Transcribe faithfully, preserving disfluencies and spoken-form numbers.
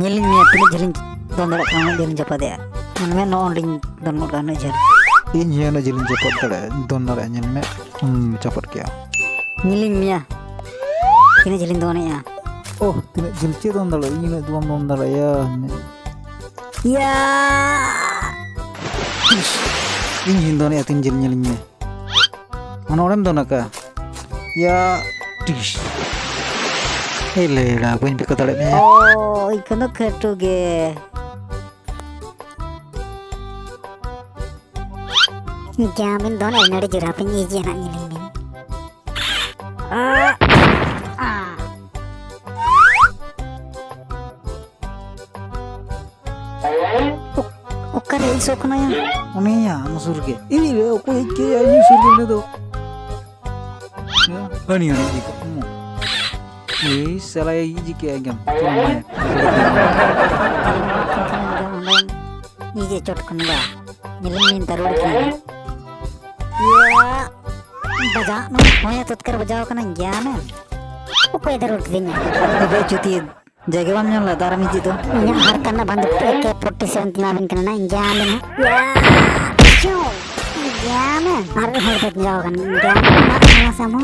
ᱧᱮᱞᱤᱧ ᱢᱮᱭᱟ ᱛᱤᱱᱟᱹᱜ ᱡᱷᱟᱹᱞᱤᱧ ᱫᱚᱱ ᱫᱟᱲᱮᱭᱟᱜ ᱠᱟᱱᱟ, ᱩᱱᱟᱹᱜ ᱡᱷᱟᱹᱞᱤᱧ ᱪᱟᱯᱟᱫᱮᱜᱼᱟ᱾ ᱧᱮᱞ ᱢᱮ, ᱱᱚᱜᱼᱚᱭ ᱞᱤᱧ ᱫᱚᱱ ᱜᱚᱫ ᱠᱟᱜᱼᱟ ᱩᱱᱟᱹᱜ ᱡᱷᱟᱹᱞ᱾ ᱤᱧ ᱦᱚᱸ ᱩᱱᱟᱹᱜ ᱡᱷᱟᱹᱞᱤᱧ ᱪᱟᱯᱟᱫ ᱫᱟᱲᱮᱭᱟᱜᱼᱟ, ᱫᱚᱱ ᱫᱟᱲᱮᱭᱟᱜᱼᱟ, ᱧᱮᱞ ᱢᱮ᱾ ᱦᱩᱸ, ᱪᱟᱯᱟᱫ ᱠᱮᱜᱼᱟ᱾ ᱧᱮᱞᱤᱧ ᱢᱮᱭᱟ ᱛᱤᱱᱟᱹᱜ ᱡᱷᱟᱹᱞᱤᱧ ᱫᱚᱱᱮᱜᱼᱟ᱾ ᱳᱦ, ᱛᱤᱱᱟᱹᱜ ᱡᱷᱟᱹᱞ ᱪᱮᱫ ᱫᱚᱱ ᱫᱟᱲᱮᱭᱟᱜᱼᱟ, ᱤᱧ ᱩᱱᱟᱹᱜ ᱫᱚ ᱵᱟᱢ ᱫᱚᱱ ᱫᱟᱲᱮᱭᱟᱜᱼᱟ᱾ ᱭᱟ! ᱤᱧ ᱦᱚᱸᱧ ᱫᱚᱱᱮᱜᱼᱟ, ᱛᱤᱱ ᱡᱷᱟᱹᱞ ᱧᱮᱞᱤᱧ ᱢᱮ᱾ ᱚᱱᱟ ᱚᱸᱰᱮᱢ ᱫᱚᱱ ᱟᱠᱟᱫᱼᱟ? ᱭᱟ, ᱴᱤᱥ᱾ ᱮ ᱞᱮᱲᱟ, ᱵᱟᱹᱧ ᱯᱷᱮᱸᱠᱟ ᱫᱟᱲᱮᱭᱟᱜ ᱢᱮᱭᱟ᱾ ᱳ, ᱤᱧ ᱠᱷᱚᱱ ᱫᱚ ᱠᱷᱟᱹᱴᱩ ᱜᱮ᱾ ᱡᱟᱢᱤᱱ ᱫᱚᱱ ᱮᱱ ᱟᱹᱰᱤ ᱡᱳᱨ, ᱦᱟᱯᱮᱧ ᱤᱡᱤᱭᱟ ᱱᱟᱜ, ᱧᱮᱞᱤᱧ ᱵᱤᱱ᱾ ᱟ, ᱟ᱾ ᱚᱠᱟᱨᱮ ᱤᱧ ᱥᱚ ᱠᱟᱱᱟᱭᱟ? ᱩᱱᱤᱭᱟ, ᱟᱢ ᱥᱩᱨ ᱜᱮ᱾ ᱤᱧ ᱨᱮ, ᱚᱠᱚᱭ ᱦᱮᱡ ᱠᱮᱜᱼᱟ ᱤᱧ ᱥᱩᱨ ᱜᱮ ᱩᱱᱤ ᱫᱚ? ᱦᱟᱹᱱᱤ, ᱦᱟᱹᱱᱤ ᱤᱫᱤ ᱠᱚ᱾ ᱦᱩᱸ᱾ ᱮᱭ ᱥᱟᱞᱟ, ᱤᱧ ᱪᱤᱠᱟᱹᱭᱟ ᱜᱮᱢ? ᱪᱮᱫ ᱮᱢ ᱢᱚᱱᱮᱭᱟ? ᱱᱤᱡᱮ ᱪᱚᱴ ᱠᱷᱚᱱ ᱫᱚ ᱧᱮᱞᱮᱧ ᱢᱮ, ᱫᱟᱨᱩᱲ ᱠᱤᱱ᱾ ᱤᱭᱟᱹ, ᱵᱟᱡᱟᱜ ᱱᱚ, ᱦᱚᱸᱭᱟ ᱛᱚᱛᱠᱟᱨ ᱵᱟᱡᱟᱣ ᱠᱟᱱᱟ, ᱜᱮᱭᱟᱱᱮᱢ᱾ ᱚᱠᱚᱭ ᱫᱟᱨᱩᱲ ᱠᱤᱫᱤᱧᱟ? ᱟᱵᱮ ᱪᱩᱛᱤ, ᱡᱟᱭᱜᱟ ᱵᱟᱢ ᱧᱟᱢ ᱞᱮᱫᱟ, ᱟᱨ ᱢᱤᱫ ᱫᱚ᱾ ᱤᱧᱟᱹᱜ ᱦᱟᱨᱛᱟ ᱨᱮᱱᱟᱜ ᱵᱟᱱᱫᱩᱠ ᱮ ᱠᱮ ᱯᱷᱳᱨᱴᱤ ᱥᱮᱵᱷᱮᱱ ᱛᱮ ᱮᱢᱟᱵᱤᱱ ᱠᱟᱱᱟ ᱱᱟᱜ, ᱤᱧ ᱜᱮᱭᱟᱱᱮᱢ ᱦᱟᱸᱜ᱾ ᱤᱭᱟᱹ, ᱪᱤᱭᱩ, ᱜᱮᱭᱟᱱᱮᱢ᱾ ᱟᱨ ᱦᱚᱲ ᱵᱟᱡᱟᱣ ᱠᱟᱱᱟ, ᱜᱮᱭᱟᱱᱮᱢ, ᱢᱟᱜ ᱠᱟᱱᱟ ᱥᱟᱢᱩ᱾